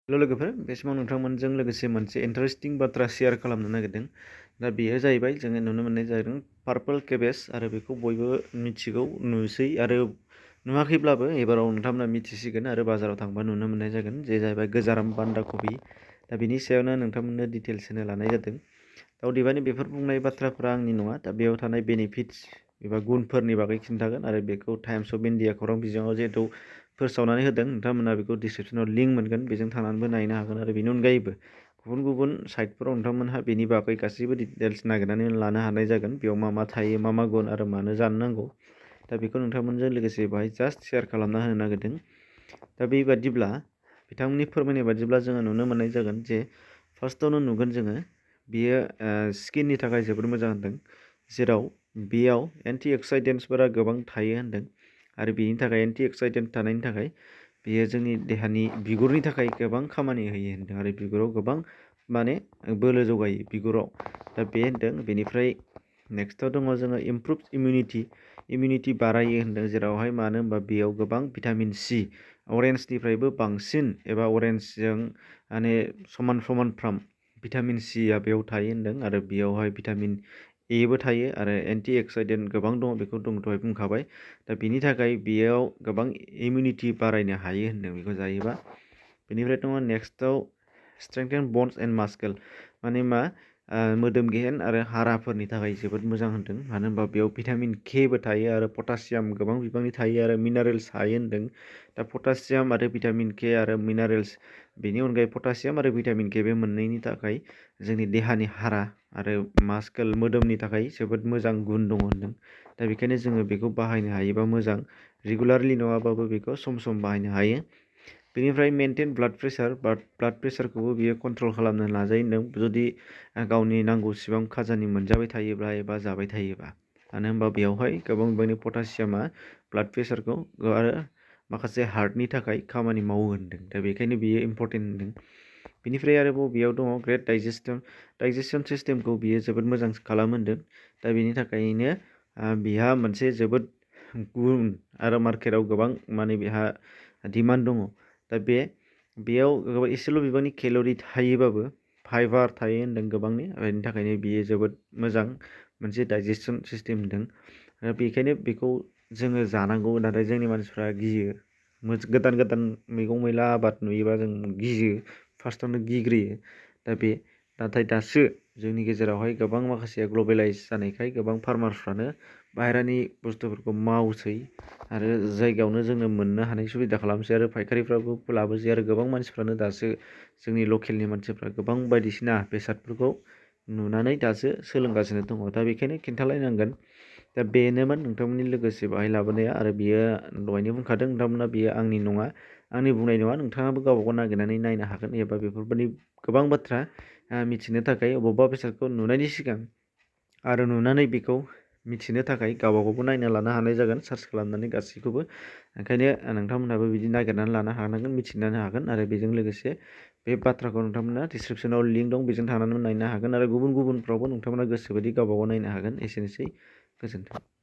हेल' लोगोफोर, बे समाव नोंथांमोनजों लोगोसे मोनसे इन्टारेस्टिं बाथ्रा शेयार खालामनो नागिरदों। दा बेयो जाहैबाय जोङो नुनो मोननाय जादों पार्पल केबेज आरो बेखौ बयबो मिथिगौ नुसै आरो नुवाखैब्लाबो एबाराव नोंथांमोना मिथिसिगोन आरो बाजाराव थांबा नुनो मोननाय जागोन जे जाहैबाय गोजाराम बान्दा कबि। दा बिनि सायावनो नोंथांमोननो डिटेल्स होनो लानाय जादों। दा अदेबानि बेफोर बुंनाय बाथ्राफोरा आंनि नङा, दा बेयाव थानाय बेनिफिट्स एबा गुनफोरनि बागै खिन्थागोन आरो बेखौ टाइम्स अफ इन्डिया खौरां बिजोङाव जिहेथु फोसावनानै होदों, नोंथांमोना बेखौ डिसक्रिपसनाव लिंक मोनगोन, बेजों थांनानैबो नायनो हागोन आरो बेनि अनगायैबो गुबुन गुबुन साइटफोराव नोंथांमोनहा बेनि बागै गासैबो डिटेल्स नागिरनानै लानो हानाय जागोन। बेयाव मा मा थायो, मा मा गुन आरो मानो जानो नांगौ, दा बेखौ नोंथांमोनजों लोगोसे बाहाय जास्ट शेयार खालामना होनो नागिरदों। दा बेबादिब्ला बिथांमोननि फोरमायनाय बादिब्ला जोङो नुनो मोननाय जागोन जे फार्स्टआवनो नुगोन जोङो बेयो स्किननि थाखाय जोबोद मोजां होनदों, जेराव बेयाव एन्टि अक्सिडेन्ट्सफोरा गोबां थायो होनदों आरो बेनि थाखाय एन्टि अक्सिडेन्ट थानायनि थाखाय बेयो जोंनि देहानि बिगुरनि थाखाय गोबां खामानि होयो होनदों आरो बिगुराव गोबां माने बोलो जगायो बिगुराव। दा बे होनदों। बेनिफ्राय नेक्स्टआव दङ जोङो इमप्रुभ इमिउनिटि बारायो होनदों, जेरावहाय मानो होनबा बेयाव गोबां भिटामिन सि, अरेन्जनिफ्रायबो बांसिन एबा अरेन्जजों माने समानफ्राम भिटामिन सिया बेयाव थायो होनदों आरो बेयावहाय भिटामिन एबो थायो आरो एन्टि अक्सिडेन्ट गोबां दङ, बेखौ दहाय बुंखाबाय। दा बिनि थाखाय बेयाव गोबां इमिउनिटि बारायनो हायो होनदों बेखौ जायोबा। बेनिफ्राय दङ नेक्स्टआव स्ट्रेंथेन बन्स एन्ड मास्केल, माने मा मोदोम गेहेन आरो हाराफोरनि थाखाय जोबोद मोजां होनदों, मानो होनबा बेयाव भिटामिन केबो थायो आरो पटासियाम गोबां बिबांनि थायो आरो मिनारेल्स थायो होनदों। दा पटासियाम आरो भिटामिन के आरो मिनारेल्स, बेनि अनगायै पटासियाम आरो भिटामिन के बे मोननैनि थाखाय जोंनि देहानि हारा आरो मास्केल मोदोमनि थाखाय जोबोद मोजां गुन दङ होनदों। दा बेखायनो जोङो बेखौ बाहायनो हायोबा मोजां, रेगुलारलि नङाबाबो बेखौ सम सम बाहायनो हायो। बेनिफ्राय मेनटेन ब्लाड प्रेसारखौबो बियो कन्ट्रल खालामनो नाजायो होनदों, जुदि गावनि नांगौसिबां खाजानि मोनजाबाय थायोब्ला एबा जाबाय थायोबा। मानो होनबा बेयावहाय गोबां बिबांनि पटासियामा ब्लाड प्रेसारखौ आरो माखासे हार्टनि थाखाय खामानि मावो होनदों। दा बेखायनो बियो इम्परटेन्ट होनदों। बेनिफ्राय आरोबाव बेयाव दङ ग्रेट डाइजेसन सिस्टेमखौ बियो जोबोद मोजां खालामो होनदों। दा बेनि थाखायनो बिहा मोनसे जोबोद गुन आरो मार्केटाव गोबां माने बेहा डिमान्ड दङ। दा बेयाव एसेल' बिबांनि केल'रि थायोबाबो फाइबार थायो होनदों गोबांनि, बेनि थाखायनो बियो जोबोद मोजां मोनसे डाइजेसन सिस्टेम होनदों। बेखायनो बेखौ जोङो जानांगौ, नाथाय जोंनि मानसिफ्रा गियो। गोदान गोदान मैगं मैला आबाद नुयोबा जों गियो, फार्स्टआवनो गिग्रोयो। नाथाय दासो जोंनि गेजेरावहाय गोबां माखासे ग्लबेलाइज जानायखाय गोबां फार्मार्सफ्रानो बाहेरानि बुस्थुफोरखौ मावसै आरो जायगायावनो जोङो मोननो हानाय सुबिदा खालामसै आरो फायखारिफ्राबो लाबोसै आरो गोबां मानसिफ्रानो दासो जोंनि लकेलनि मानसिफ्रा गोबां बायदिसिना बेसादफोरखौ नुनानै दासो सोलोंगासिनो दङ। दा बेखायनो खिन्थालायनांगोन। दा बेनोमोन नोंथांमोननि लोगोसे बाहाय लाबोनाया, आरो बियो दहायनो बुंखादों नोंथांमोना बियो आंनि नङा, आंनि बुंनाय नङा, नोंथाङाबो गावबा गाव नागिरनानै नायनो हागोन एबा बेफोरबायदि गोबां बाथ्रा मिथिनो थाखाय बबेबा बेसादखौ नुनायनि सिगां आरो नुनानै बेखौ मिथिनो थाखाय गावबा गावबो नायना लानो हानाय जागोन, सार्च खालामनानै गासैखौबो। ओंखायनो नोंथांमोनहाबो बिदि नागिरनानै लानो हानांगोन, मिथिनो हागोन आरो बेजों लोगोसे बे बाथ्राखौ नोंथांमोना डिसक्रिपसनाव लिंक दं, बेजों थांनानै नायनो हागोन आरो गुबुनफ्रावबो नोंथांमोना गोसोबायदि गावबा गाव नायनो हागोन। एसेनोसै, गोजोन्थों।